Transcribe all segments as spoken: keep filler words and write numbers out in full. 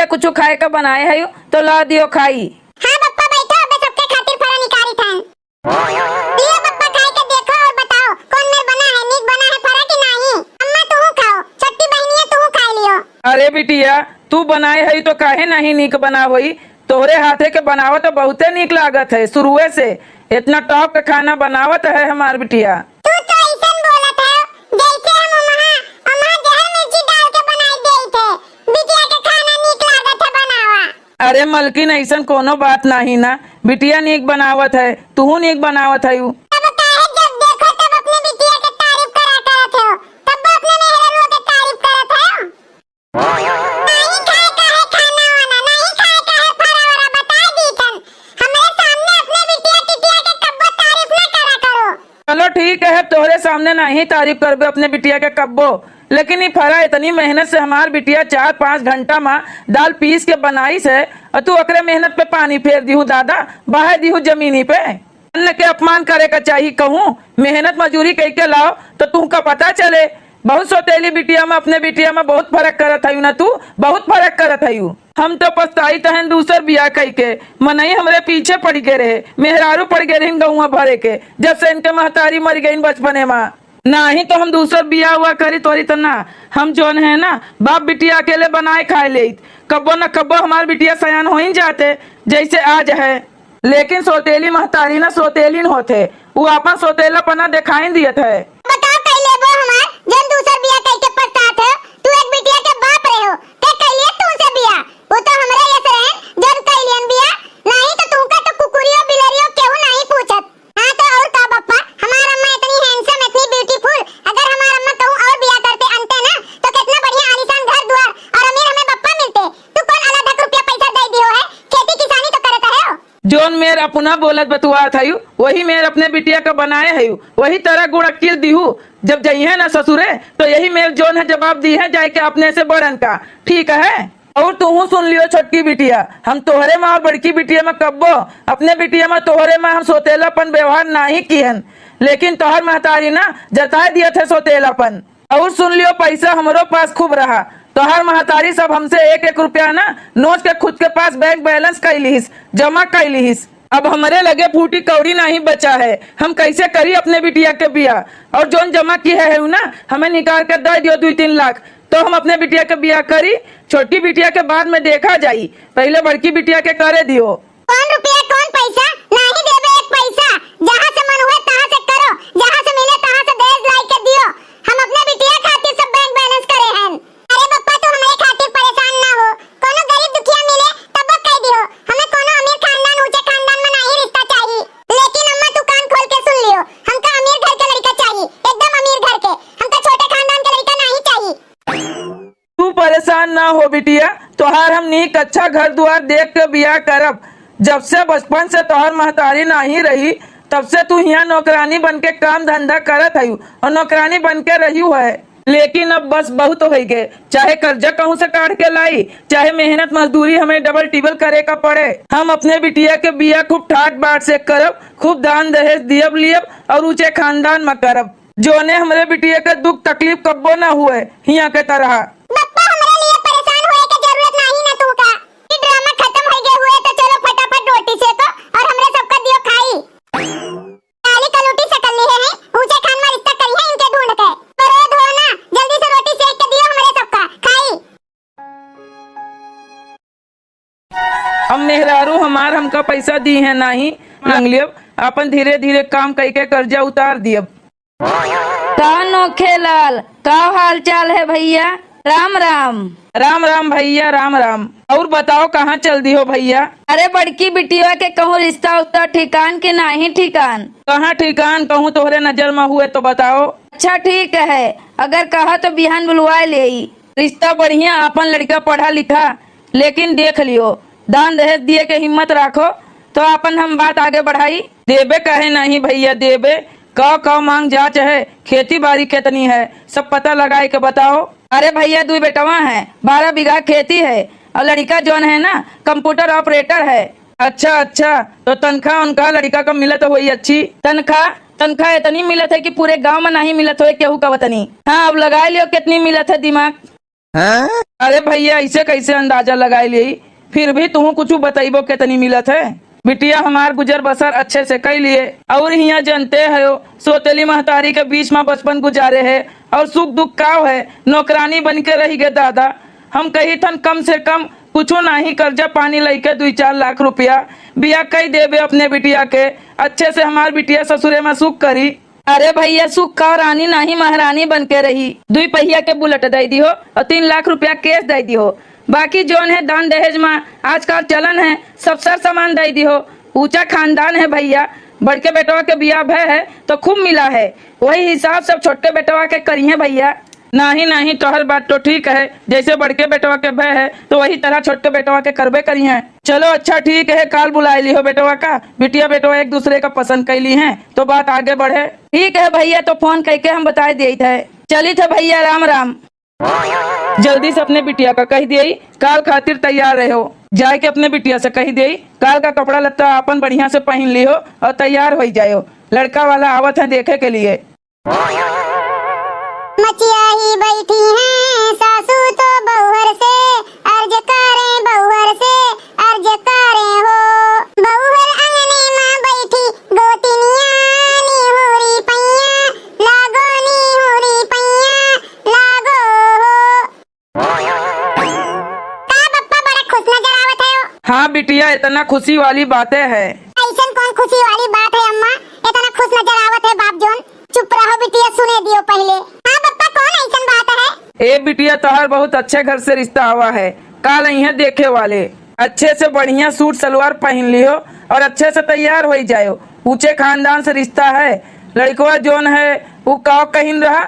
कुछ खाए का बनाए है तो ला दियो खाई। हाँ बप्पा, बैठो, अबे सबके खातिर फरा निकाली थन। लियो बप्पा, खाए के देखो और बताओ, कौन मेर बना है, नीक बना है फरा कि नाही? अम्मा, तू खाओ, छोटी बहनिया, तू खा लियो। अरे बिटिया, तू बनाए है तो काहे नहीं नीक बना होई? तोहरे हाथे के बनावत तो बहुते नीक लागत है शुरुए से। इतना top के खाना बनावत है हमार बिटिया। तू तो ऐसन बोलत है, जैसे हम ओमहा, ओमहा जहर मिर्ची डाल के बनाई देई थे। बिटिया के खाना नीक लागत है बनावा। अरे मलकिन, ऐसन कोनो बात नाही ना, बिटिया नीक बनावत है, तुहू नीक बनावत है। तब काहे जब देखो तब अपने बिटिया के तारीफ करा करत हो, तब अपने मेहररुआ के तारीफ करत हो। नाही खाए का है खाना वाना, नाही खाए का है फरा वरा, बता दी तन। हमरे सामने अपने बिटिया टिटिया के कब्बो तारीफ ना करा करो। चलो ठीक है, अब तोहरे सामने नाही तारीफ करबे अपने बिटिया के कब्बो, लेकिन ई फरा इतनी मेहनत से हमार बिटिया चार पाँच घंटा मा दाल पीस के बनाइस है, और तू ओकरे मेहनत पे पानी फेर दिहू दादा, बहाए दिहू जमीनी पे। अन्न के अपमान करे का चाही कहूँ, मेहनत मजूरी कइके लाओ तो तुहका पता चले। बहुत सौतेली बिटिया मा अपने बिटिया मा बहुत फरक करत हयू ना तू, बहुत फरक करत हयू। हम तो पछताइत हन दूसर बियाह कइके, मनई हमरे पीछे पड़ गए रहे, मेहरारू पड़ गए रहिन गौवा भरे के, जब से इनके महतारी मर गईन बचपने मा। नाही तो हम दूसर बियाह हुआ करी तोरी तो ना, हम जौन है ना बाप बिटिया अकेले बनाए खाए लेइत, कब्बो न कब्बो हमार बिटिया सयान होइन जाते, जैसे आज है। लेकिन सौतेली महतारी ना सौतेलिन होत है, उ आपन सौतेलापना देखाइन दियत है। बताओ कई लेबो हमार, जौन दूसर बियाह कइके पछतात है, तू एक बिटिया के बाप रहे हो, के कइलिए तू से बियाह? वो तो हमरे यस रहे, जौन कइलियन बियाह, नाही तो तुहका तो कुकुरियो बिलरियो केहू नाही पूछत। हाँ तो और का बप्पा, हमार अम्मा इतनी handsome, इतनी beautiful, अगर हमार अम्मा कहूँ और बियाह करते अनते ना, तो कितना बढ़िया आलीशान घर दुआर और अमीर हमें बप्पा मिलते। तू कौन आधा आधा रुपया पैसा दे दियो है, खेती किसानी तो करत है हो। जौन मेर अपना बोलत बतुआत हयू, वही मेर अपने बिटिया का बनाए हयू, वही तरह गुण अक्किल दिहू। जब जइहे ना ससुरे, तो यही मेर जौन है जवाब दी है जाए के अपने से बड़न का, ठीक है? और तुहू सुन लियो छोटकी बिटिया, हम तोहरे माँ और बड़की बिटिया में कब्बो, अपने बिटिया में तोहरे माँ हम सोतेलापन व्यवहार नाही किहन, लेकिन तोहर महतारी ना जताए दिए थे सोतेलापन। और सुन लियो, पैसा हमरो पास खूब रहा, तोहर महतारी सब हमसे एक एक रुपया ना नोच के खुद के पास bank balance कई लिहिस, जमा कई लिहिस। अब हमरे लगे फूटी कौड़ी नाही बचा है, हम कैसे करी अपने बिटिया के बियाह? और जौन जमा किहे है ना, हमें निकाल के दे दियो दुई तीन लाख, तो हम अपने बिटिया के बियाह करी। छोटी बिटिया के बाद में देखा जाई, पहले बड़की बिटिया के करे दियो। कौन रुपया, कौन पैसा? नाही देबे एक पैसा। जहाँ से मन हुए तहाँ से करो, जहाँ से मिले तहाँ से दहेज लाई के दियो। हम अपने बिटिया खातिर सब bank balance करे हन। अरे बप्पा, तू हमरे खातिर परेशान ना हो, कोनो गरीब दुखिया मिले तब कह दियो। हमें कोनो अमीर खानदान, ऊंचे खानदान में नाही रिश्ता चाही। लेकिन अम्मा, तू कान खोल के सुन लियो, हमका अमीर घर के लड़का चाही, एकदम अमीर घर के, हमका छोटे खानदान के लड़का नाही चाही। तू परेशान ना हो बिटिया, तोहार हम नीक अच्छा घर दुआर देख के बियाह करब। जब से बचपन से तोहार महतारी नाही रही, तब से तू हियाँ नौकरानी बन के काम धंधा करत हयू और नौकरानी बन के रही है। लेकिन अब बस बहुत होइ गए, चाहे कर्जा कहूँ से काढ़ के लाई, चाहे मेहनत मजदूरी हमें double टिबल करे का पड़े। हम अपने बिटिया के बियाह खूब ठाट बाट से करब, खूब दान दहेज दियब लियब और ऊंचे खानदान में करब। जौने हमरे बिटिया के दुख तकलीफ कब्बो ना हुए हियाँ के तरह। बप्पा, हमरे लिए परेशान होए के जरूरत नाही ना तू का। ई ड्रामा खत्म हो गए हुए तो चलो फटाफट रोटी सेको और हमरे सबका दियो खाई। काली कलूटी सकल लिए हैं, ऊंचे खान में रिश्ता करी है इनके ढूंढ के। क्रोध हो ना, जल्दी से रोटी सेक के दियो हमरे सबका खाई। अब मेहरारू हमार हमका पैसा दी है नाही, मांग लियब, अपन धीरे धीरे काम कई के कर्जा उतार दियब। का नोखेलाल, का हाल चाल है भैया? राम राम। राम राम भैया, राम राम। और बताओ, कहाँ चल दिहो भैया? अरे बड़की बिटिया के कहूँ रिश्ता उश्ता ठिकान कि नाही ठिकान? कहाँ ठिकान, कहूँ तोहरे नजर में हुए तो बताओ। अच्छा ठीक है, अगर कहा तो बिहान बुलवाए लेई। रिश्ता बढ़िया, आपन लड़का पढ़ा लिखा, लेकिन देख लियो, दान दहेज दिए के हिम्मत राखो, तो आपन हम बात आगे बढ़ाई। देबे काहे नहीं भैया, देबे। का का मांग जाच है, खेती बारी केतनी है, सब पता लगाए के बताओ। अरे भैया, दुई बेटवा है, बारह बीघा खेती है, और लड़का जौन है ना, computer operator है। अच्छा, अच्छा, तो तनख्वाह उनका लड़का का मिलत होई अच्छी? तनख्वाह, तनख्वाह इतनी मिलत है कि पूरे गांव में नहीं मिलत होए केहू का वतनी। हाँ, अब लगाए लियो कितनी मिलत है दिमाग। हैं? अरे भइया, ऐसे कैसे अंदाजा लगाई ली? फिर भी तुहू कुछ बतइबो केतनी मिलत है? बिटिया हमार गुजर बसर अच्छे से कइ लिए, और हियाँ जनते हो, सोतेली महतारी के बीच मा बचपन गुजारे है, और सुख दुख काव है, नौकरानी बन के रहि गे दादा। हम कही थन कम से कम कुछो नाही, कर्जा पानी लइके दुइ चार लाख रुपया बिया कइ देबे अपने बिटिया के, अच्छे से हमार बिटिया ससुरे मा सुख करी। अरे भइया, सुख का रानी नाही, महारानी बन के रही। दुई पहिया के बुलेट दइ दिहो और तीन लाख रुपया कैश दइ दिहो। बाकी जौन है दान दहेज मा आजकल चलन है, सब सर सामान दइ दिहो। ऊंचा खानदान है भइया, बड़के बेटवा के बियाह भय है तो खूब मिला है, वही हिसाब सब छोटके बेटवा के करिहे भइया। नाही, नाही, तोहर बात तो ठीक है, जैसे बड़के बेटवा के भय है, तो वही तरह छोटके बेटवा के करबे करिहे। चलो अच्छा ठीक है, काल बुलाए लिहो बेटवा का, बिटिया बेटवा एक दूसरे का पसंद कइ लिहे, तो बात आगे बढ़े। ठीक है भइया, तो फोन कइके हम बताए देइत है। चलित है भइया, राम राम। जल्दी से अपने बिटिया का कहि दिए, काल खातिर तैयार रहो। जाए के अपने बिटिया से कहि दिए, काल का कपड़ा लत्ता आपन बढ़िया से पहिन लिहो और तैयार होइ जायो। लड़का वाला आवत है देखे के लिए। मचिया ही बैठी हैं सासू तो बउहर से, अर्ज करें बउहर से, अर्ज करें हो। बउहर अंगने मा बैठी, गोतिनिया निहुरी पैया, लागो निहुरी पैया, लागो हो। का बप्पा बड़ा खुश नजर आवत है हो? हाँ बिटिया, इतना खुशी वाली बातें है। ऐसन कौन खुशी वाली बात है अम्मा, इतना खुश नजर आवत है बाप जोन? चुप रहो बिटिया, सुने दियो पहिले। हाँ बप्पा, कौन ऐसन बात है? ए बिटिया, तोहार बहुत अच्छे घर से रिश्ता आवा है, काल अइहें देखे वाले। अच्छे से बढ़िया सूट सलवार पहिन लिहो और अच्छे से तैयार होइ जायो। ऊंचे खानदान से रिश्ता है। लड़कवा जोन है, उ का कहिन रहा,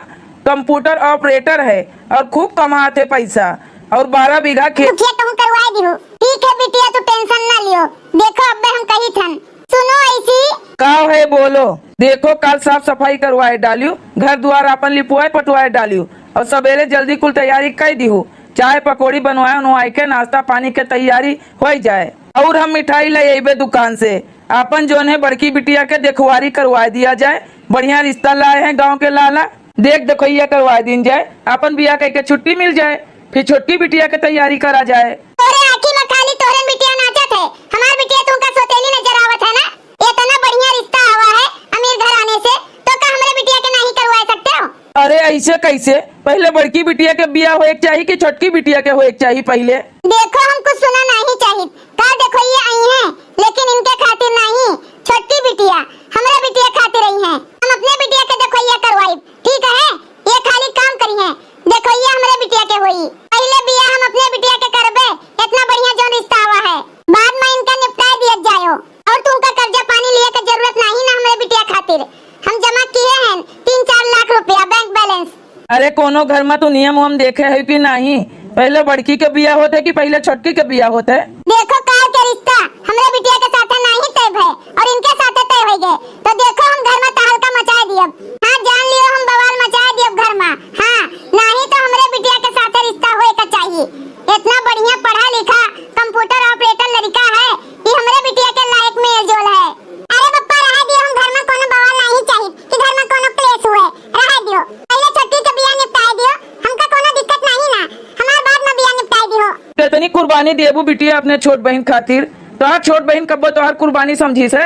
कंप्यूटर ऑपरेटर है और खूब कमात है पैसा और बारह बीघा खेत। मुखिया कहूँ करवाए दिहो। ठीक है बिटिया, तू टेंशन ना लियो। देखो अब्बे हम कही थन। सुनो ऐसी। का है बोलो। देखो काल साफ सफाई करवाए डालियो, घर द्वार आपन लिपवाए पटवाए डालियो और सबेरे जल्दी कुल तैयारी कइ दिहो। चाय पकौड़ी बनवाए उनवाए के नाश्ता पानी के तैयारी होइ जाए और हम मिठाई ले अइबे दुकान से। आपन जोन है बड़की बिटिया के देखवारी करवाए दिया जाए। बढ़िया रिश्ता लाए हैं गाँव के लाला, देख देखइया करवाए दीन जाए, आपन बियाह कइके छुट्टी मिल जाए, फिर छोटकी बिटिया के तैयारी करा जाए। तोरे आँखी में खाली तोहरे बिटिया नाचत है, हमार बिटिया तुमका सोतेली नजर आवत है ना? इतना बढ़िया रिश्ता आवा है अमीर घराने से, तो का हमरे बिटिया के नाही करवा सकते हो? अरे ऐसे कैसे? पहिले बड़की बिटिया के बियाह होए के चाही कि छोटकी बिटिया के होए के चाही पहिले? देखो हम कुछ सुना नाही चाहित, का देखो ये आई हैं, लेकिन इनके खातिर नाही, छोटकी बिटिया हमरे बिटिया खातिर आई हैं। हम अपने बिटिया के देखो ये करवाई, ठीक है? ये खाली काम करी हैं, देखो ये हमरे बिटिया के होई। पहिले बियाह हम अपने बिटिया के करबे, इतना बढ़िया जौन रिश्ता आवा है, बाद में इनका निपटाए दिया जायो। और तुमका कर्जा पानी लिए के जरूरत नाही ना हमरे बिटिया खातिर, हम जमा किए हैं तीन चार लाख रुपया बैंक बैलेंस। अरे कोनो घर में तू नियम उयम देखे है कि नाही? पहिले बड़की के बियाह होत है कि पहिले छोटकी के बियाह होत है? देखो काल के रिश्ता हमरे बिटिया के साथे नाही तय भय और इनके साथे तय होइ गए, तो देखो हम घर में तहलका मचाए दियब। हाँ जान लियो हम बवाल मचाए दियब घर में। हाँ नाही तो हमरे बिटिया के साथे रिश्ता होए के चाहिए। इतना बढ़िया पढ़ा लिखा कंप्यूटर ऑपरेटर लड़का है, ये हमरे बिटिया के लायक मेल जोल है। अरे पप्पा, रहे दियो, हम घर में कोनो बवाल नाही चाहित कि घर में कोनो क्लेश हुए। रहे दियो, पहिले छोटकी के बियाह निपटाए दियो, हमका कोनो दिक्कत नाही ना, हमार बाद में बियाह निपटाए दियो। कितनी कुर्बानी देबू बिटिया अपने छोट बहिन खातिर? तोहार छोट बहिन कब्बो तोहार कुर्बानी समझी से?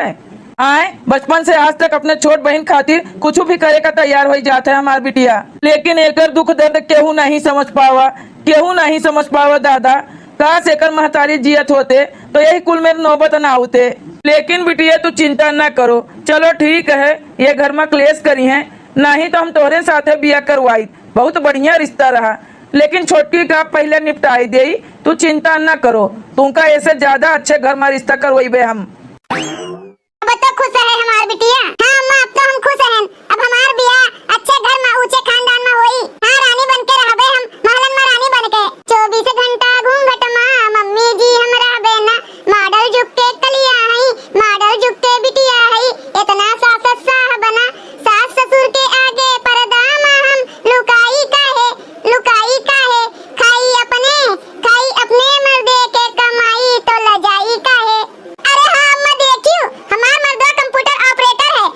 आए, बचपन से आज तक अपने छोट बहिन खातिर कुछ भी करे का तैयार होइ जात है हमार बिटिया, लेकिन एकर दुख दर्द केहू नाही समझ पावा, केहू नाही समझ पावा दादा। काश एकर महतारी जियत होते तो यही कुल मेर नौबत ना होते। लेकिन बिटिया तू चिंता ना करो, चलो ठीक है, ये घर में क्लेश करी हैं, नाही तो हम तोहरे साथे बियाह करवाई, बहुत बढ़िया रिश्ता रहा, लेकिन छोटकी का पहिले निपटाई देई, तू चिंता ना करो, तुमका ऐसे ज्यादा अच्छे घर में रिश्ता करवाइबे हम। अब तो खुश है हमार बिटिया। हाँ अम्मा, अब तो हम खुश हैं। अब हमार बियाह अच्छे घर में, ऊंचे खानदान में होई। हाँ, रानी बन के रहबे हम, महलन में रानी बन के। चौबीस घंटा घूंघट में मम्मी जी हम रहबे ना। मॉडल जुग के कलिया हई, मॉडल जुग के बिटिया हई। इतना सास साह बना, सास ससुर के आगे पर्दा में हम लुकाई काहे, लुकाई काहे? खाई अपने, खाई अपने मर्दे के कमाई, तो लजाई काहे? अरे हाँ अम्मा, देखियो, हमार मर्दवा कंप्यूटर ऑपरेटर है,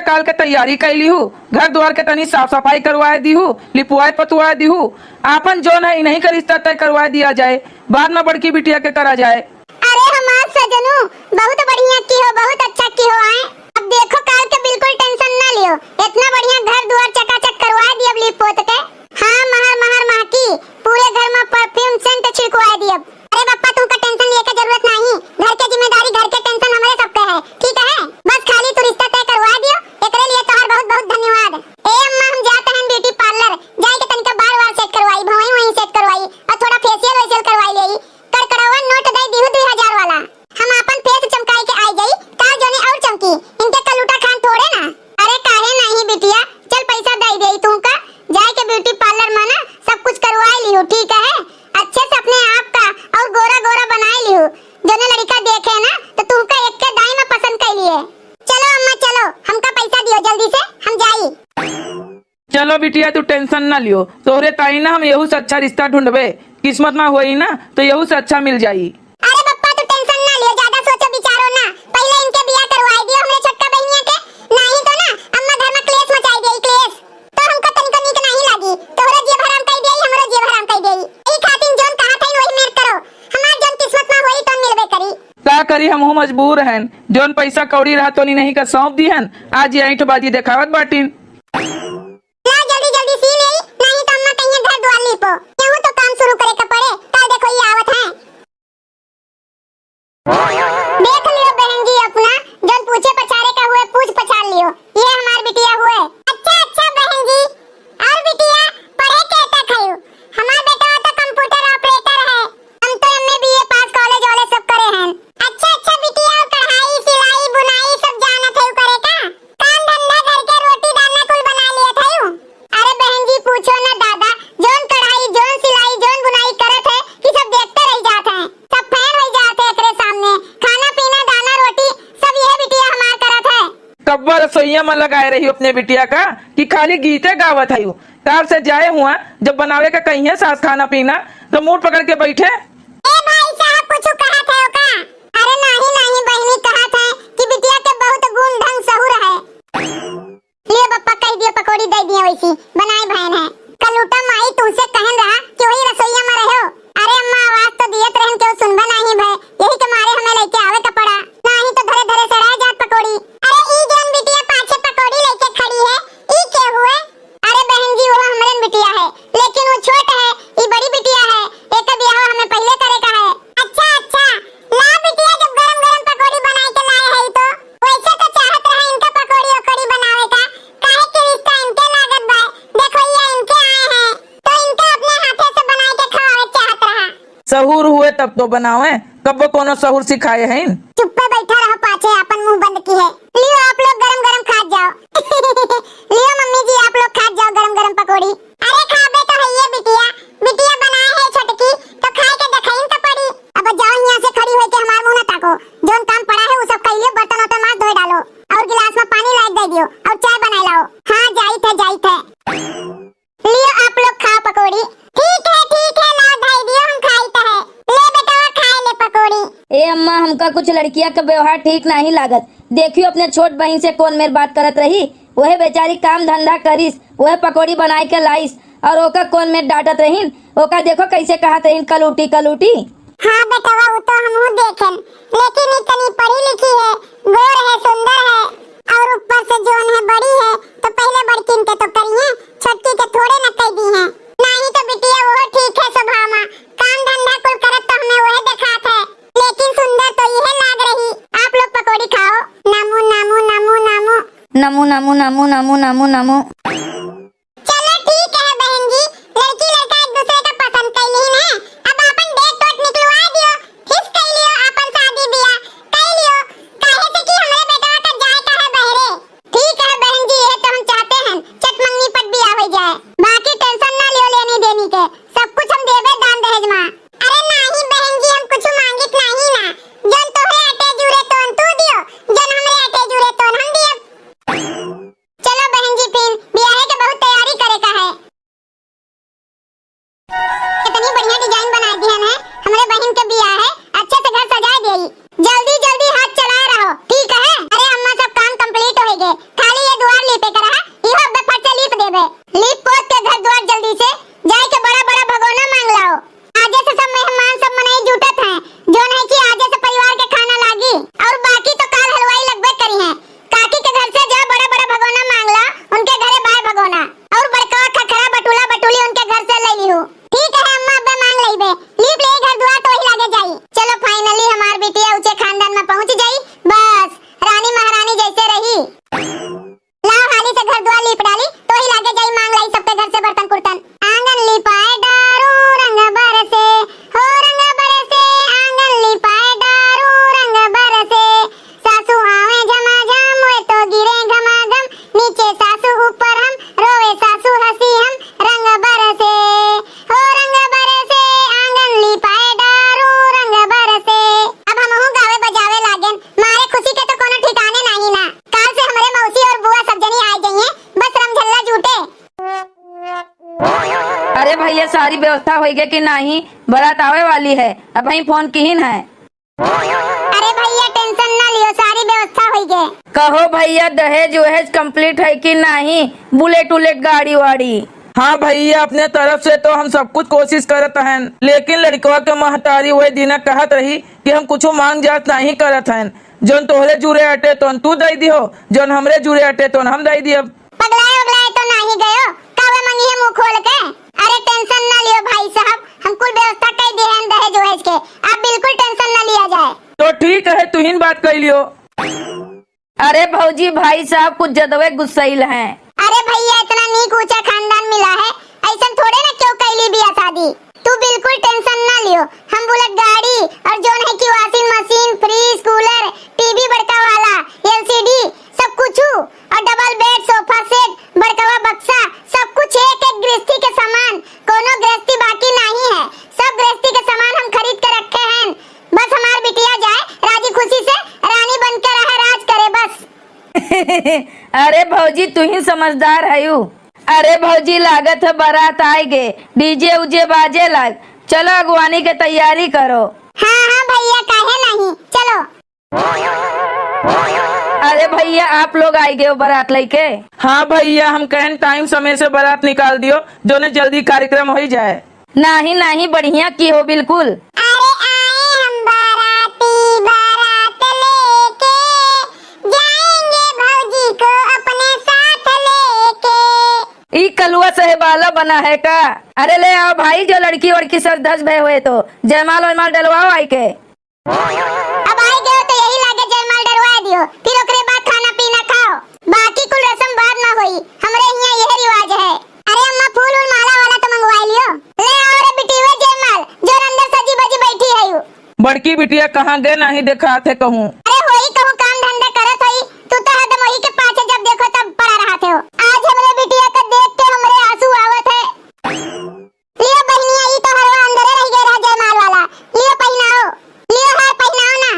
काल के तैयारी कइ लिहू, घर द्वार के तनी साफ सफाई करवाए दिहू, लिपवाए पतवाए दिहू। आपन जौन है इन्हीं का रिश्ता तय करवाए दिया जाए, बाद में बड़की बिटिया के करा जाए। अरे हमार सजनू, बहुत बढ़िया किहो, बहुत अच्छा किहो आए। अब देखो काल के बिल्कुल tension ना लियो, इतना बढ़िया घर द्वार चकाचक करवाए दियब लीप पोत के। हाँ, महर महर महकी, पूरे घर में perfume scent छिड़कवाए दियब। अरे बप्पा, तुमका tension लिए के जरूरत नाही, घर के जिम्मेदारी, घर के tension हमरे सबके है, ठीक है? बस खाली तू रिश्ता तय करवा दियो, एकरे लिए तोहार बहुत बहुत धन्यवाद। ए अम्मा, हम जात हन beauty parlour, जाए के तनिका बार वार set करवाई, भौंई वहीं set करवाई, और थोड़ा facial वेशियल करवाई लेई। कड़कड़ावा नोट दे दिहु दुई हजार वाला, हम आपन face चमकाई के आई जाई, काल जोनी और चमकी, इनके कलूटा खान थोड़े ना। अरे काहे नाही बिटिया, चल पैसा दे देई तुमका, जाए के beauty parlour में ना सब कुछ करवाई लिहु, ठीक है? अच्छे से अपने आप का और गोरा गोरा बनाई लिहु, जोने लड़का देखे ना तो तुमका एक के दाई में पसंद कर लिए। चलो अम्मा चलो, हमका पैसा दियो जल्दी से, हम जाई। चलो बिटिया, तू tension ना लियो, तोहरे ताई ना हम यहू से अच्छा रिश्ता ढूंढबे, किस्मत में होई ना तो यहू से अच्छा मिल जाई। अरे बप्पा, तू tension ना लियो, ज्यादा सोचो विचारो ना, पहले इनके बियाह करवाई दियो हमरे छोटका बहिनिया के, नाही तो ना अम्मा घर में क्लेश मचाई देई, क्लेश। तो हमका तनिको नीक नाही लागी, तोहरो जियब हराम कई देई, हमरो जियब हराम कई देई। ई खातिन जोन कहा थईन वही मेर करो, हमार जोन किस्मत में होई तो मिलबे करी। का करी, हमहू मजबूर हन, जोन पैसा कौड़ी रहा तोनी नहीं का सौंप दी हन, आज ये ऐंठ बाजी देखावत बाटिन। लाओ जल्दी जल्दी सी लेई, नाही तो अम्मा कहिए घर द्वार लीपो। केहू तो काम शुरू करे के पड़े, काल देखो ये आवत हैं। देख लियो बहन जी अपना, जौन पूछे पछारे का हुए, पूछ पछार लियो। ये हमार बिटिया हुए। अच्छा, अच्छा बहन जी, और बिटिया पढ़े के तक है? हमार बेटा तो computer operator है। हम तो M A B A pass college वाले सब करे हैं। अच्छा, अच्छा बिटिया, और कढ़ाई, सिलाई, बुनाई सब जानत है करे का? काम धंधा घर के रोटी दाना कुल बना लिया था यू? अरे बहन जी, पूछो ना दादा, जौन कढ़ाई, जौन सिलाई, जौन बुनाई करत है, कि सब देखते रह जात हैं, सब fan हो जात है एकरे सामने। खाना पीना, दाना रोटी, सब यह बिटिया हमार करत है। कब्बा रसोईया में लगाए रही अपने बिटिया का, कि खाली गीते गावत है यू। काल से जाए हुआ, जब बनावे का कहिए सास खाना पीना, तो मुंह पकड़ के बैठे। ए भाई साहब, कुछ कहत है का? अरे नाही, नाही बहनी, कहत है कि बिटिया के बहुत गुण ढंग सहूर है। लियो बप्पा, कह दियो पकौड़ी दे दिए वैसी, बनाए भयन है। कलूटा माई तुमसे कहन रहा कि वही रसोईया में रहो। अरे अम्मा, आवाज तो दियत रहन, केहू सुनबा नाही भय, यही के मारे हमें लेके आवे का पड़ा, नाही तो धरे धरे सड़ाए जात पकौड़ी। अरे ई जौन बिटिया पाछे पकौड़ी लेके खड़ी है, ई के हुए? अरे बहन जी, वो हमरन बिटिया है, लेकिन वो छोट है, ई बड़ी बिटिया है, एकर बियाह हमें पहले करे का है। अच्छा, अच्छा, ला बिटिया, जब गरम गरम पकौड़ी बनाए के लाए है तो। वैसे तो चाहत रहे इनका पकौड़ी ओकौड़ी बनावे का, काहे कि रिश्ता इनके लागत बा, देखो ये इनके आए हैं, तो इनका अपने हाथे से बनाए के खवावे चाहत रहा। सहूर हुए तब तो बनावे, कब्बो कोनो सहूर सिखाए हैं। चुप्पे बैठा रहो, पाछे आपन मुंह बंद की है। लियो आप लोग गरम गरम खात जाओ। लियो मम्मी जी, आप लोग खात जाओ गरम गरम पकौड़ी। अरे खाबे तो है ये बिटिया, बिटिया बनाए है छोटकी, तो खाए के देखाइन तो पड़ी। अब जाओ यहाँ से खड़ी होके हमार मुंह ना ताको, जौन काम पड़ा है वो सब कर लियो, बर्तन वर्तन माज धोए डालो और गिलास में पानी लाके दे दियो और चाय बनाए लाओ। हाँ जाइत है, जाइत है। लियो आप लोग खाओ पकौड़ी। ठीक है, ठीक है, लाओ धई दियो, हम खाइत है। ले बेटवा खाए ले पकौड़ी। ए अम्मा, हमका कुछ लड़किया के व्यवहार ठीक नाही लागत। देखियो अपने छोट बहिन से कौन मेर बात करत रही, वहे बेचारी काम धंधा करिस, वहे पकौड़ी बनाए के लाइस और ओका कौन मेर डांटत रहीन, ओका देखो कैसे कहत रहीन कलूटी कलूटी। हाँ बेटवा, वो तो हमहू देखेन, लेकिन ई तनी पढ़ी लिखी है, गोर है, सुंदर है, और ऊपर से जौन है बड़ी है, तो पहले बड़किन के तो करिए, छोटकी के थोड़े न कह दी है। नाही तो बिटिया वो ठीक है स्वभाव में, काम धंधा कुल करत तो हमें वह देखात है, लेकिन सुंदर तो यह लाग रही। आप लोग पकौड़ी खाओ। नामू, नामू, नामू, नामू। नमू, नमू, नमू, नमू, नमू, नमू। चलो ठीक है बहन जी, लड़की लड़का एक दूसरे का पसंद कर लीन है, अब आपन date वेट निकलवा दियो, fix कर लियो, आपन शादी बियाह कर लियो, काहे से कि हमरे बेटवा का जाए का है बहरे। ठीक है बहन जी, ये तो हम चाहते हैं चट मंगनी पट बियाह हो जाए, बाकी tension ना लियो लेनी देनी के, सब कुछ हम देबे दान दहेज में। अरे नाही बहन जी, हम कुछ मांगित नाही ना, जन तोहरे अटे जुरे तोन तू दियो, जन हमरे अटे जुरे तोन हम दियो। चलो बहन जी, फिर व्यवस्था होइगे कि नाही? बारात आवे वाली है, अबहीं फोन किहिन है। अरे भइया, tension ना लियो, सारी व्यवस्था होइगे। कहो भइया, दहेज वहेज complete है कि नाही? बुलेट उलेट गाड़ी वाड़ी? हाँ भइया, अपने तरफ से तो हम सब कुछ कोशिश करत हन, लेकिन लड़कवा के महतारी वही दिना कहत रही कि हम कुछ मांग जात नाही करत हन, जौन तोहरे जुरे अटे तौन तू दई दिहो, जौन हमरे जुरे अटे तौन हम दई दियब। पगलाए उगलाए तो नाही गयो, कावे मंगिहे मुंह खोल के? अरे tension ना लियो भाई साहब, हम कुल व्यवस्था कई दिहे हन दहेज वहेज के, आप बिल्कुल tension ना लिया जाए। तो ठीक है, तुहिन बात कई लियो। अरे भौजी, भाई साहब कुछ ज्यादवे गुस्सैल हैं। अरे भइया, इतना नीक ऊंचा खानदान मिला है, ऐसन थोड़े ना क्यों कैली बिया शादी। तू बिल्कुल tension ना लियो, हम बुलेट गाड़ी और जौन है कि washing machine, fridge, cooler, TV बड़का वाला, LCD, सब कुछ और double bed, sofa set, बड़कवा बक्सा, सब कुछ एक एक गृहस्थी के सामान। कोनो गृहस्थी बाकी नाही है, सब गृहस्थी के सामान हम खरीद के रखे हैं। बस हमार बिटिया जाए राजी खुशी से, रानी बन के रहे, राज करे बस। अरे भौजी, तुहिन समझदार हयू। अरे भौजी, लागत है बारात आइगे, DJ उजे बाजे लाग। चलो, अगवानी के तैयारी करो। हाँ, हाँ भइया, काहे नहीं, चलो। अरे भइया, आप लोग आइगे हो बारात लइके? हाँ भइया, हम कहन time समय से बारात निकाल दियो, जौने जल्दी कार्यक्रम होई जाए। नाही, नाही, बढ़िया किहो बिल्कुल। अरे आए हम बाराती, बारात लेके जाएंगे भौजी को अपने साथ लेके। ई कलुआ साहेब वाला बना है का? अरे ले आओ भाई, जो लड़की वड़की सज धज भए हुए तो जयमाल वयमाल डलवाओ आइके। अब आइगे हो तो यही लागे जयमाल डलवा दियो, फिर ओकरे बाद खाना पीना खाओ, बाकी कुल रस्म बाद में होई। हमरे हियां यह रिवाज है। अरे अम्मा, फूल उल माला वाला तो मंगवा लियो। ले आओ रे बिटिया जयमाल, जो अंदर सजी बजी बैठी है यू। बड़की बिटिया कहाँ गए, नाही देखात है कहूँ। अरे होई कहूँ काम धंधा करत होई, तू तो हरदम वही के पाछे जब देखो तब पड़ा रहत हो। आज हमरे बिटिया का देख के हमरे आंसू आवत है। लियो बहिनिया, ई तो हरवा अंदरे रह गए रह जयमाल वाला। लियो पहिनाओ, लियो हार पहिनाओ ना।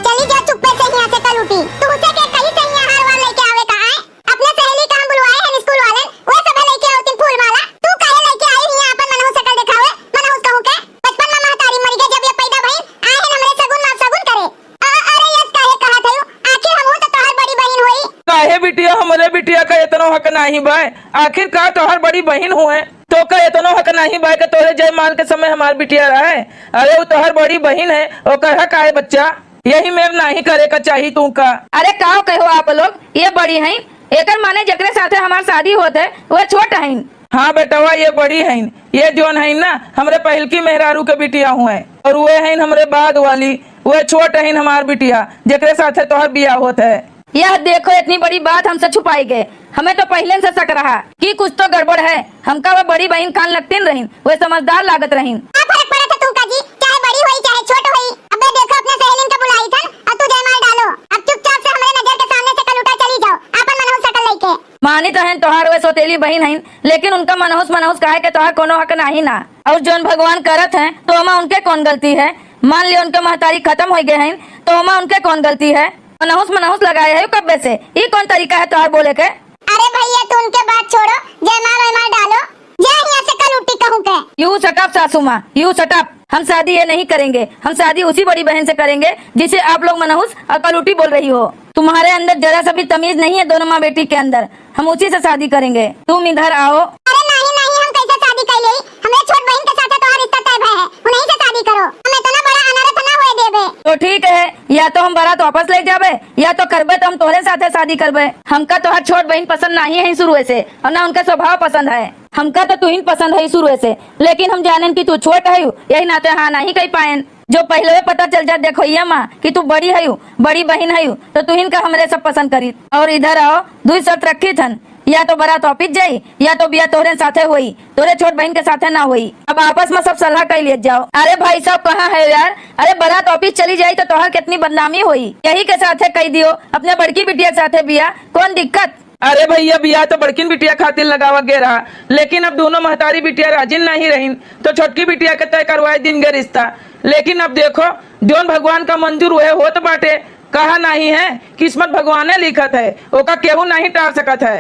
चली जा चुप्पे से हियां से कलूटी। तू उसे के कही से हियां हार वार लेके आवे का आए? अपने सहेली का हम बुलवाए हैं स्कूल वाले, वो सब लेके आवतिन फूल माला। तू काहे लेके आई हियां अपन मनहूस शकल देखावे? मनहूस कहूं के? बचपन में महतारी मर गई जब ये पैदा भई, आए हैं हमरे सगुन माँ सगुन करे। आ, अरे यस काहे कहा थयू? आखिर हम तो तोहर बड़ी बहिन होई। काहे बिटिया, हमरे बिटिया का इतनो हक नाही बाय? आखिर का तोहर बड़ी बहिन हुए? तो का इतनो हक नाही बाय के तोहरे जयमाल के समय हमार बिटिया रहे? अरे वो तोहर बड़ी बहिन है, ओकर हक आए बच्चा। यही मेर नाही करे का चाही तू का। अरे का कहो आप लोग, ये बड़ी हैं, एकर माने जेकरे साथे हमार शादी होत है, वह छोट हैं। हाँ बेटवा, ये बड़ी हैं, ये जोन हैं ना, हमरे पहिलकी मेहरारू के बिटिया हुए, और वे हैं हमरे बाद वाली, वे छोट हैं हमार बिटिया, जेकरे साथे तोहर बियाह होत है। यह देखो, इतनी बड़ी बात हमसे छुपाई गए। हमें तो पहिले से शक रहा कि कुछ तो गड़बड़ है। हमका वह बड़ी बहिन खान लगतिन रहिन, वह समझदार लागत रहिन। का फरक पड़त है तुमका जी, चाहे बड़ी होई चाहे छोट होई। अबे देखो अपने सहेलिन का बुलाई थन और तू जयमाल डालो। अब चुपचाप से हमरे नजर के सामने से कलूटा चली जाओ, आपन मनहूस शकल लेके। मानित हन तोहार वह सौतेली बहिन हइन, लेकिन उनका मनहूस मनहूस कहे के तोहार कोनो हक नाही ना। और जौन भगवान करत हैं तो ओमा उनके कौन गलती है? मान लियो उनके महतारी खत्म हो गए हैं तो ओमा उनके कौन गलती है? मनहूस मनहूस लगाए है कब्बे से, ई कौन तरीका है तोहार बोले के? अरे भैया, तू उनके बात छोड़ो, जयमाल वयमाल डालो, जा यहाँ से कलूटी कहूँ के। You shut up सासू माँ, you shut up। हम शादी ये नहीं करेंगे, हम शादी उसी बड़ी बहन से करेंगे जिसे आप लोग मनहूस और कलूटी बोल रही हो। तुम्हारे अंदर जरा सा भी तमीज नहीं है दोनों माँ बेटी के अंदर। हम उसी से शादी करेंगे, तुम इधर आओ। अरे नहीं, नहीं, हम कैसे शादी कर लेई? हमरे छोट बहिन के साथे तोहार रिश्ता तय भय है, उन्हीं से शादी करो। हम इतना बड़ा अनर्थ ना होए देबे। तो ठीक है, या तो हम बारात वापस ले जाबे, या तो करबे तो हम तोहरे साथे शादी करबे। हमका तोहार छोट बहिन पसंद नहीं है शुरू से, और ना उनका स्वभाव पसंद है। हमका तो तुहिन पसंद है शुरू से, लेकिन हम जानेन कि तू छोट है, यही नाते हाँ नहीं कह पाएन। जो पहले पता चल जात देखो ये माँ कि तू बड़ी है, बड़ी बहिन है, तो तुहिन का हमरे सब पसंद करी। और इधर आओ, दुई शर्त रखी थन, या तो बारात वापिस जाई, या तो बिया तोहरे साथे होई, तोहरे छोट बहिन के साथे ना होई। अब आपस में सब सलाह कर लिए जाओ। अरे भाई साहब, कहाँ है यार? अरे बारात वापिस चली जाई तो तोहर कितनी बदनामी होई। यही के साथे कह दियो, अपने बड़की बिटिया के साथे बिया, कौन दिक्कत? अरे भैया, बिया तो बड़किन बिटिया खातिर लगावा गे रहा, लेकिन अब दोनों महतारी बिटिया राजिन नहीं रहिन, तो छोटकी बिटिया के तय करवाए दिन गे रिश्ता। लेकिन अब देखो, जौन भगवान का मंजूर वह होत बाटे, कहा नहीं है, किस्मत भगवाने लिखत है, ओका केहू नहीं टार सकत है।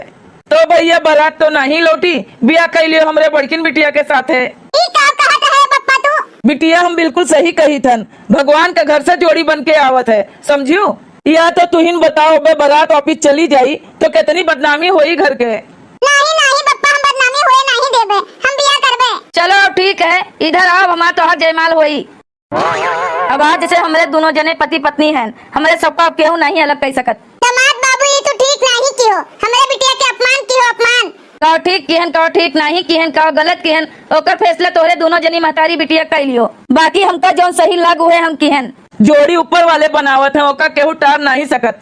तो भैया, बारात तो नहीं लौटी, बियाह कइ लियो हमरे बड़किन बिटिया के साथे। ई का कहत है बप्पा तू? बिटिया, हम बिल्कुल सही कहित हन, भगवान के घर से जोड़ी बन के आवत है, समझियो? या तो तुहिन बताओ बे, बारात वापिस चली जाई तो कितनी बदनामी होई घर के। नहीं, नहीं बप्पा, हम बदनामी होए नहीं देबे, हम बियाह करबे। चलो अब ठीक है, इधर आओ, हमार तोहार जयमाल होई। अब आज से हमरे दुनो जने पति पत्नी हैं, हमरे सबका अब केहू नहीं अलग कइ सकत। दामाद बाबू, ई तू ठीक नहीं किहो, हमरे बिटिया के अपमान किहो, अपमान। कहो ठीक किहन, कहो ठीक नहीं किहन, कहो गलत किहन, ओकर फैसला तोहरे दुनो जनी महतारी बिटिया कइ लियो। बाकी हमका जौन सही लाग उहे हम किहन। जोड़ी ऊपर वाले बनावत हैं, ओका केहू टार नहीं सकत।